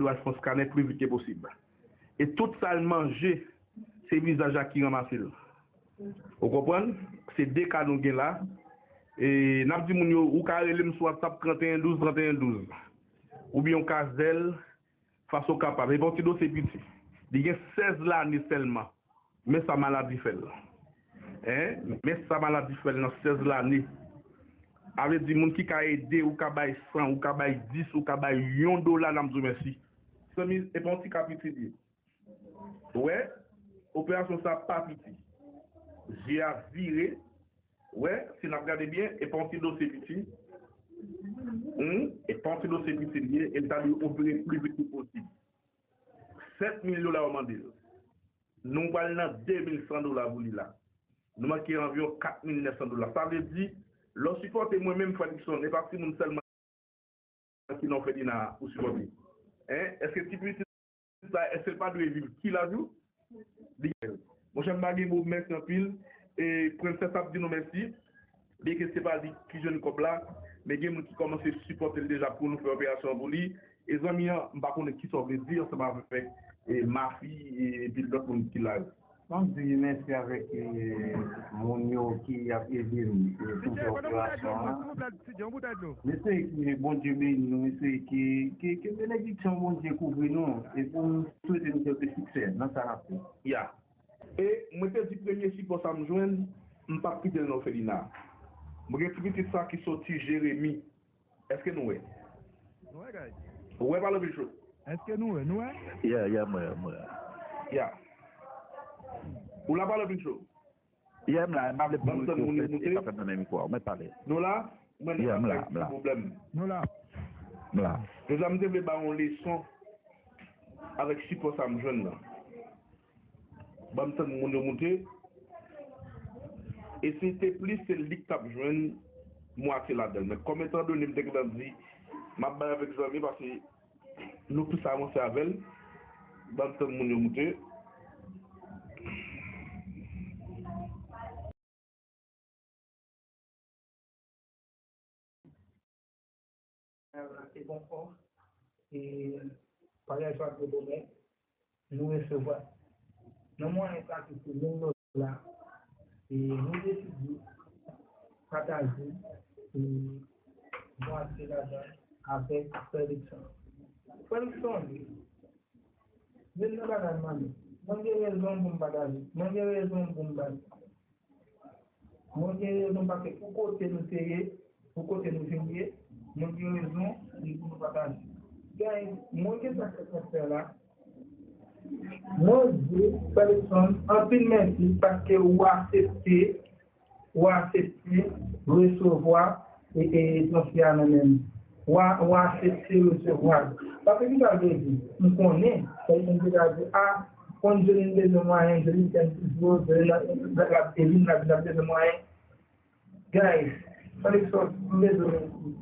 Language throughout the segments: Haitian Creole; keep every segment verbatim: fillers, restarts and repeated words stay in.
pral fè yon skanè pli vit ke posib. E tout sa l manje, se vizaj la ki ranmase l. Ou konprann? Se de ka nou gen la. E n ap di moun yo, ou ka rele m sou WhatsApp trant et un douze, trant et un douze. Oubyen ou ka zèl, fason w kapab. E pa yon ti dosye piti. Li gen sèz lane sèlman. Men sa maladi fè l. Hein? Men sa maladi fè l nan sèz lane. A vle di, moun ki ka ede, ou ka bay san, ou ka bay dis, ou ka bay yon dola, n ap di w mèsi. Zanmi, e pa yon ti ka piti li ye. Ou wè, operasyon sa pa piti. Zye a vire. Ou wè, si n ap gade byen, e pa yon ti dosye piti. Hmm? E pa yon ti dosye piti li ye, e l ta dwe opere pli vit ke posib. Sèt mil dola yo mande l. Nou pral nan de mil san dola pou li la. Nou manke anviwon kat mil nèf san dola. Sa vle di, lè w sipòte mwen menm, Frè Dickson, e pa timoun sèlman ki nan òfelina ou sipòte. Hein? Èske ti pitit sa, èske l pa dwe viv ki laj ou? Li, monchè, m pa gen mo, mèsi anpil. E Princess ap di nou mèsi. Byenke se pa li ki jwenn kòb la, men gen moun ki kòmanse sipòte l deja pou nou fè operasyon an pou li. E zanmi an, m pa konnen kisa w vle di ansanm avèk, e, Mafi, e, epi lòt moun ki la yo. Mwen di mèsi avèk, e, moun yo ki ap ede m, e, pou fè operasyon an. M eseye ke Bondye beni nou, m eseye ke, ke, ke benediksyon Bondye kouvri nou, e pou m swete nou kèlke siksè nan sa n ap fè. Ya. E mwen te di premye sipò sa m jwenn, m p ap kite l nan òfelina. Mwen gen ti pitit sa ki soti Jeremi. Èske nou wè? Nou wè, guys. Ou wè, pale anpil cho. Èske nou wè? Nou wè? Yeah, yeah, m wè, m wè. Ya. Ou la, pale anpil cho. Yeah, m la, m pa vle pou moun yo fè, e pa fè nan men mikwo a, mwen pale. Nou la? Mwen, yeah, m la, m la. Pwoblèm. Nou la. M la. Deja, m te vle ba yon leson avèk sipò sa m jwenn nan. Ban m tann moun yo moute. E si te plis, se li k t ap jwenn mwatye ladan l. Men kòm etandone m te gentan di, m ap bay avèk zanmi, paske nou plis avanse avè l. Ban m tann moun yo moute. Te bon fò, e paryaj pa t bon, men nou resevwa. Nan mwayen sa ki se menm lòt la, e nou deside pataje, e, mwatye ladan avèk Frè Luckson. Frè Luckson, youn nan bagay m renmen. Mwen gen rezon pou m pataje. Mwen gen rezon pou m bay. Mwen gen rezon paske pou kote nou te ye, pou kote nou vin ye, mwen gen rezon li pou nou pataje. Guys, mwen gen sa k ap fè la. Mwen di Frè Luckson anpil mèsi paske ou aksepte, ou aksepte resevwa e, e, transfè a nan men m. W a, w a aksepte resevwa l. Paske ki sa l vle di? M konnen, Frè Luckson te ka di, a, konn Joline bezwen mwayen, Joline fè m toujou, Joline la, la, la, Joline la, la bezwen mwayen. Guys, Frè Luckson, m bezwen mèsi.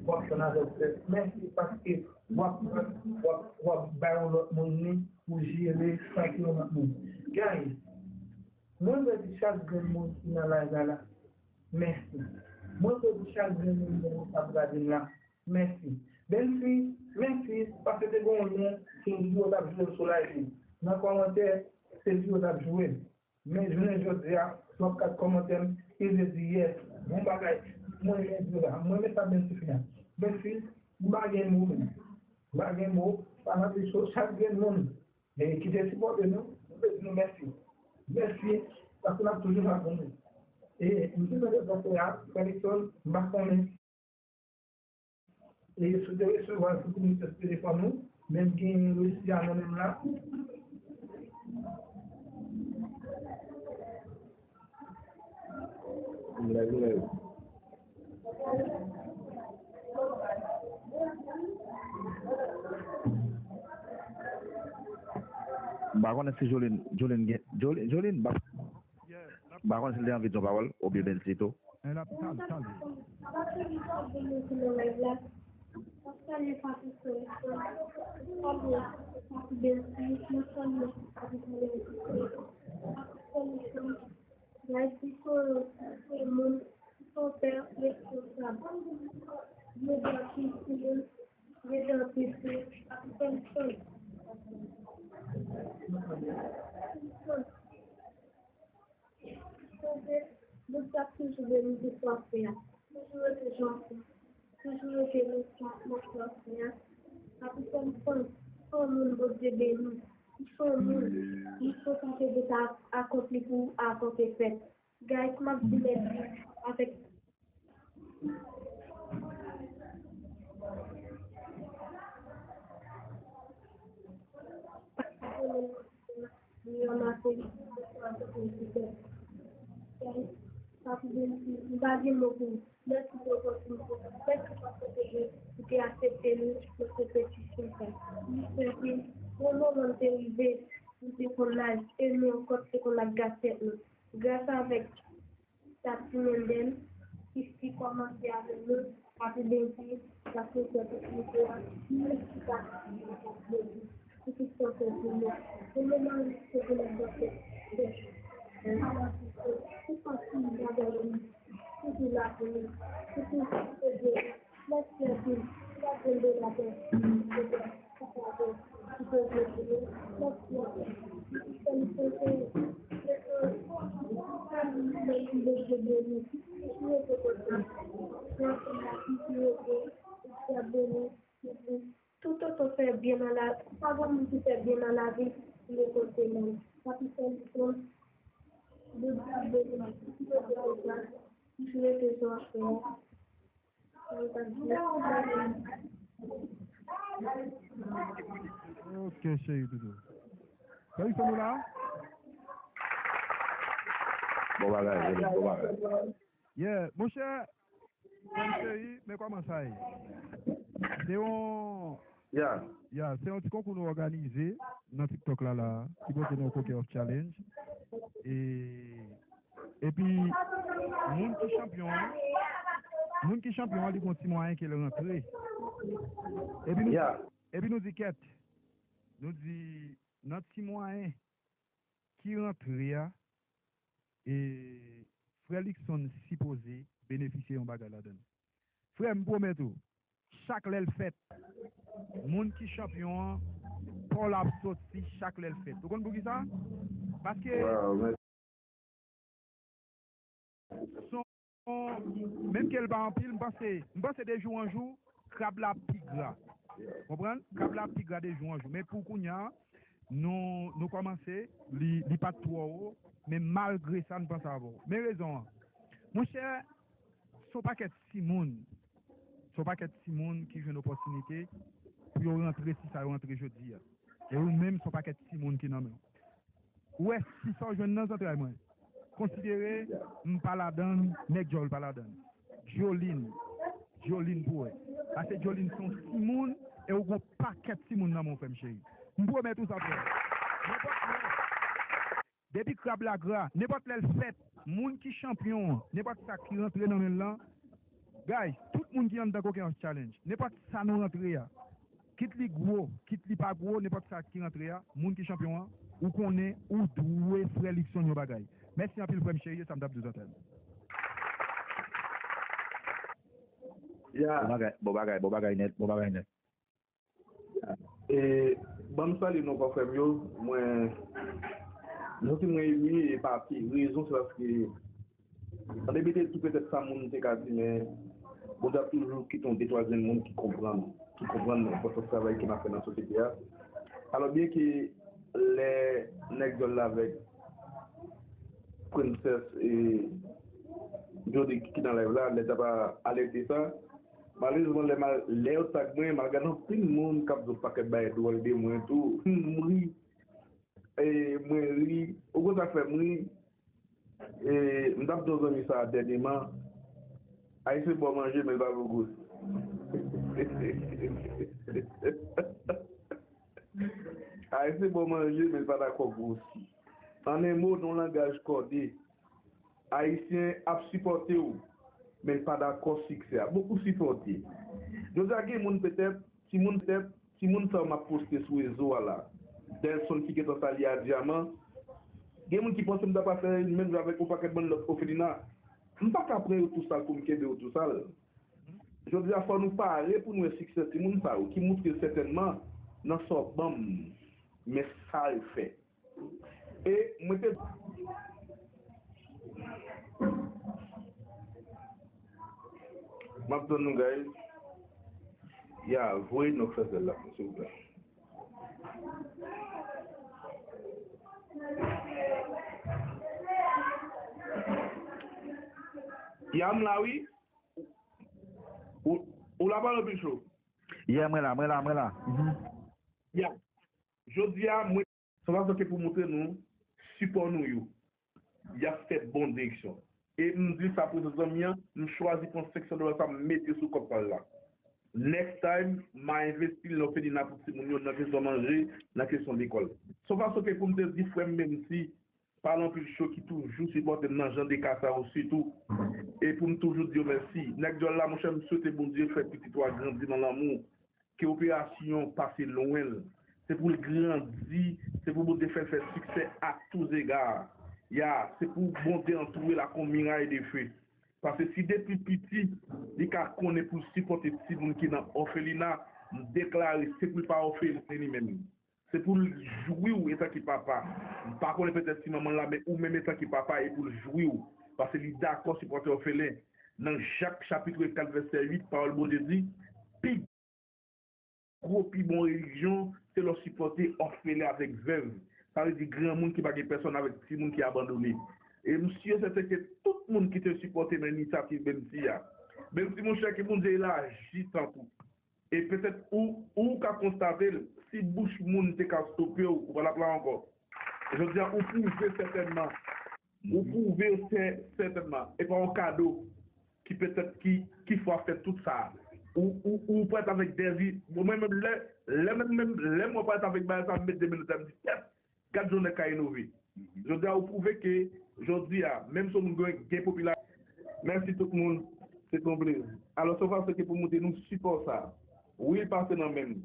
W ap fè n avèk frè. Mèsi paske w ap, w ap, w ap bay yon lòt moun li pou jere san ki yon lòt moun. Guys, mwen vle di chak grenn moun ki nan live la la, mèsi. Mwen vle di chak grenn moun ki ap gade m la, mèsi. Bèlfi, mèsi, paske te gen yon lè, se li yo t ap jwe l sou live li. Nan kòmantè, se li yo t ap jwe l. Men jounen jodi a, si w ap gad kòmantè m, e vle di yes, bon bagay. Mwen renmen di w la, mwen renmen sa Bèlfi fè a. Bèlfi, m pa gen mo menm. M pa gen mo, pa nan plis chak grenn moun. E ki te sipòte nou, nou vle di nou mèsi. Mèsi, paske n ap toujou la pou nou. E m te tande zafè a, Frè Luckson, m pa konnen. E si w te resevwa l sou konekte sou telefòn ou, men m gen resi a nan men m la. M pa konnen si Joline, Joline gen, Joline, Joline, m pa, m pa konnen si l te anvi di yon pawòl, oubyen Bèlfi tou. Guys, pito se moun ki son pè responsab. Yo di anpil pou moun. Rete anpil tou, pa pou fè m sonn. Sonje, Bondye ap toujou beni pou sa w fè a. Toujou rete janti. Toujou rete mekan nan sa w fè a. Pa pou fè m sonn. Se yon moun Bondye beni. Li se yon moun. Li se sa ke Bondye akonpli pou ou avan ke fèt. Guys, m ap di mèsi avèk Guys, pa pou beni, m pa gen mo pou ou. Mèsi pou opòtinite. Mèsi paske te gen, ou te aksepte nou nan konpetisyon sa. M swete yon moman m te rive, m te konn al, e nou ankò te konn ap gate tèt nou. Gras avèk Sa ti Mendel ki, ki kòmanse avè nou, Happy Baby, sa se fè tout mete a, mèsi pa pou tout sa fè pou nou. Pou moman se pou nou fè, fè, fè, tout sa ki bagay nou, toujou la pou nou, toujou ede nou. Mèsi anpil. Mèsi anpil. Toutotan w fè byen nan la, pa gen moun ki fè byen nan lavi, li rekolte mal. Papi Fèlison, Bondye ap beni w. Toutotan w fè byen, toujou rete sou afè a. Ok, cheri toutou. Sa li fè nou la? Bon bagay, bon bagay. Yeah, monchè, frè m cheri, men kòman sa ye? Se yon, yeah, yeah, se yon ti konkou nou òganize nan TikTok la, la, ki pote non Coquin of Challenge. E Epi, moun ki chanpyon an, moun ki chanpyon an, li gon ti mwayen ke l rantre. Epi nou, yeah, epi nou di kèt. Nou di, nan ti mwayen ki rantre a, e frè Luckson sipoze benefisye yon bagay ladan l. Frè, m pwomèt ou, chak lè l fèt, moun ki chanpyon an, pa w la ap soti chak lè l fèt. Ou konn poukisa? Paske, wow, son, menm ke l pa anpil, m panse, m panse de jou an jou, krab la ap pi gra. Konprann? Krab la ap pi gra de jou an jou. Men pou kounye a, nou, nou kòmanse, li, li pa t twò wo, men malgre sa, n panse avè w. Men rezon an. Monchè, se yon pakèt timoun, se yon pakèt timoun ki jwenn opòtinite pou yo rantre si sa yo rantre jodi a. E ou menm, se yon pakèt timoun ki nan men w. Ou wè, si sa w jwenn nan zantray mwen, konsidere m pa ladan l, nèg djòl pa ladan l. Jolin, Jolin pou wè. Pase Jolin se yon timoun, e ou gon pakèt timoun nan men w, frè m cheri. M pwomèt ou sa, frè. Nenpòt lè, depi krab la gra, nenpòt lè l fèt, moun ki chanpyon an, nenpòt sa ki rantre nan men l lan, guys, tout moun ki anndan Coquin of Challenge, nenpòt sa nou rantre a, kit li gwo, kit li pa gwo, nenpòt sa ki rantre a, moun ki chanpyon an, ou konnen ou dwe frè Luckson yon bagay. Mèsi anpil, frè m cheri, e sa m t ap di w, Zantèl. Ya. Bon bagay, bon bagay, bon bagay nèt, bon bagay nèt. E, ban m salye nou ankò, frè m yo. Mwen, m santi mwen emi e pa pi rezon, se paske An debite tou petèt sa moun te ka di, men Bondye ap toujou kite yon de twa grenn moun ki konprann, ki konprann enpòtans travay ke n ap fè nan sosyete a. Alò, byenke lè nèg djòl la avèk Princess e Jody ki nan live la, lè t ap alète sa, malerezman, lè m al, lè yo tag mwen, m al gade anpil moun k ap di yon pakèt bagay dwòl de mwen tou. M ri, e mwen ri, ou konn sa k fè m ri? E, m t ap di yon zanmi sa dènyeman, Ayisyen ba w manje, men l pa ba w gwosi. Ayisyen ba w manje, men l pa dakò gwosi. An en mo, nan yon langaj kòde, Ayisyen ap sipòte w, men l pa dakò siksè a. Bon, ou sipòte. Jodi a, gen moun petèt, timoun petèt, timoun sa yo m ap poste sou rezo a la, Delson ki gentan salye a Dyaman, gen moun ki panse m ta pral fè menm jan avèk yon pakèt bann lòt òfelina. M pa ka pran yo tou sal pou m kenbe yo tou sal. Jodi a fò nou pare pou n wè siksè timoun sa yo ki moutre sètènman nan sa w ban m, men sa l fè. E mwen te M ap tann nou, guys. Ya, voye nou fè zèl la, silvouplè. Ya, m la, wi. Ou, ou la, Pawòl Anpil Cho? Yeah, mwen la, mwen la, mwen la. Mhm. Ya. Jodi a, mwen Se yon fason ke pou montre nou sipò nou yo. Y ap fè bon direksyon. E m di sa pou zanmi an, m chwazi pran senk san dola sa m mete sou kòb pa l la. Next time, m a envesti l nan òfelina pou timoun yo, nan kesyon manje, nan kesyon lekòl. Se yon fason ke pou m te di frè m menm si Pawòl Anpil Cho ki toujou sipòte m nan jan de ka sa yo sitou. E pou m toujou di yo mèsi. Nèg djòl la, monchè, m swete Bondye fè pitit ou a grandi nan lanmou. Ke operasyon pase lwen l. Se pou l grandi, se pou Bondye fè l fè siksè à tous égards. Ya, se pou Bondye antoure l ak yon miray de fe. Paske si depi piti, li ka konnen pou l sipòte timoun ki nan òfelina, m deklare se pou l pa òfelen li menm. Se pou l jwi w etanke papa. M pa konnen petèt si manman l la, men ou menm etanke papa, e pou l jwi w. Paske li dakò sipòte òfelen. Nan Jak chapit kat vèsè uit, pawòl Bondye di, pi gwo, pi bon relijyon, se lè w sipòte òfelen avèk vèv. Sa vle di granmoun ki pa gen pèsòn avèk timoun ki abandone. E m si e sèten ke tout moun ki te sipòte nan inisyativ Bensi a. Bensi, monchè, ke Bondye elaji tant ou. E petèt ou, ou ka konstate l, si bouch moun te ka stope w, ou pa t ap la ankò. Jodi a, ou pwouve sètènman. Ou pwouve sè, sètènman. E pa yon kado ki petèt ki, ki fè w ap fè tout sa. Ou, ou, ou parèt avèk dèzi. Bon, mwen menm, lè, lè menm, menm, lè mwen parèt avèk bagay sa, m met de minit, m di, tèt, gad jan nèg ka inove. Jodi a, ou pwouve ke, jodi a, menm si yon moun gen, gen popilarite. Mèsi tout moun. Se te yon plezi. Alò, se yon fason ke pou montre nou sipò sa. Wi, l pase nan men m.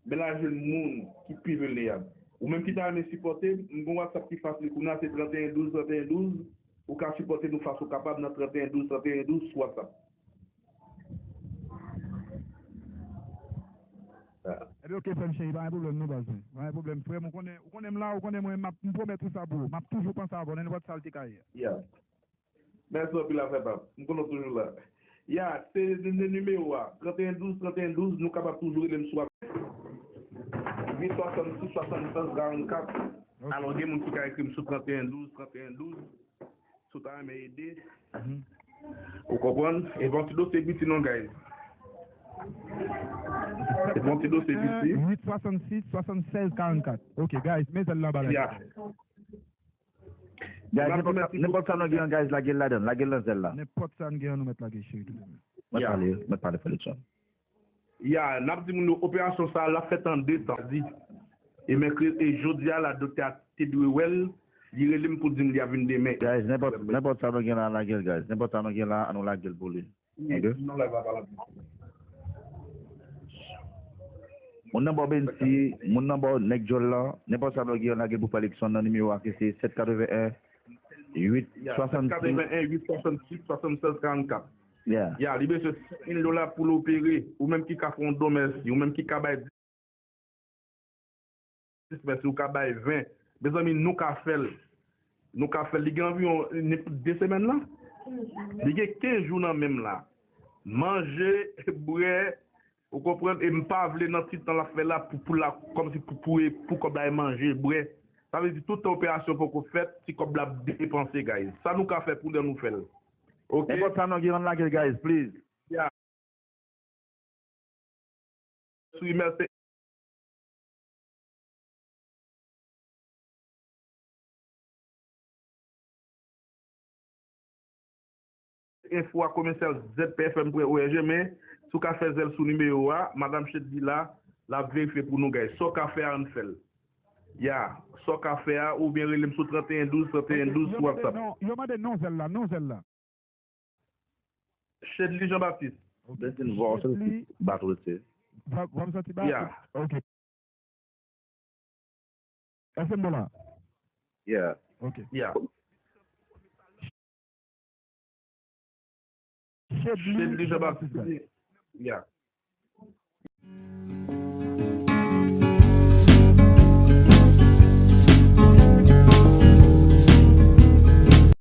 Men l al jwenn moun ki pi vilnerab. Ou menm ki ta renmen sipòte m, m gen yon WhatsApp ki fasil kounye a, se trannteyen douz trannteyen douz. Ou ka sipòte nou fason w kapab nan trannteyen douz trannteyen douz sou WhatsApp. Ebyen, oke, frè m cheri, pa gen pwoblèm non, baz mwen. Pa gen pwoblèm, frè m, ou konnen, ou konnen m la, ou konnen mwen, m ap, m pwomèt ou sa, bro. M ap toujou panse avè w, nan nenpòt sa l te ka ye a. Yeah. Mèsi anpil, afè pa m. M konnen w toujou la. Ya, se, se, se nimewo a, trannteyen douz trannteyen douz, nou kapab toujou rele m sou ap-, uit swasannsis swasannsenz karannkat. Ok. Alò, gen moun ki ka ekri m sou trannteyen douz trannteyen douz, si w ta renmen ede. Mhm. Ou konprann? E pa yon ti dosye piti non, guys. E pa yon ti dosye piti. Uit swasannsis swasannsenz karannkat. Ok, guys, men zèl la anba la. Ya. Guys, nenpòt, nenpòt sa nou gen an, guys, lage l ladan, lage l nan zèl la. Nenpòt sa n gen an, nou mèt lage, cheri, tou. Mèt pale, mèt pale, frè Luckson. Ya, n ap di moun yo, operasyon sa a, l ap fèt an de tan. Di, e mèkredi, e jodi a la, doktè a te dwe wè l, li rele m pou di m li ap vin demen. Guys, nenpòt, nenpòt sa nou gen la, lage l, guys. Nenpòt sa nou gen la, an nou lage l pou li. Ok? Moun nan bò Bensi, moun nan bò nèg djòl la, nenpòt sa nou gen, lage l pou frè Luckson nan nimewo a ki se sèt katreven en, uit swasannsis. Ya, sèt katreven en, uit swasannsis, swasannsenz karannkat. Ya. Ya, li bezwen senk mil dola pou l opere. Ou menm ki ka fè yon don mèsi, ou menm ki ka bay dis, mèsi, ou ka bay ven. Mezanmi, nou ka fè l. Nou ka fè l. Li gen anviwon, nenpòt de semèn la. Li gen kenz jou nan men m la. Manje, bwè, ou konprann, e m pa vle nan ti tan l ap fè la pou, pou la, kòmsi pou, pou, pou kòb la e manje, bwè. Sa vle di tout tan operasyon poko fèt, ti kòb la ap depanse, guys. Sa nou ka fè pou lè nou fè l. Ok? Nenpòt sa nou gen, ann lage l, guys, please. Ya. Sou imèl se info a commercial Z P F M point O R G, men si w ka fè zèl sou nimewo a, madanm Shedly la, l ap verifye pou nou, guys. Sa w ka fè a, ann fè l. Ya, sa w ka fè a, oubyen rele m sou trannteyen douz, trannteyen douz sou WhatsApp. Non, yo mande non zèl la, non zèl la. Shedly Jean Baptiste. Ok. Benson, vwa w santi bat ou, se. Vwa, vwa m santi bat? Yeah. Ok. Èske m bon la? Yeah. Ok. Yeah. Shedly Jean Baptiste. Yeah.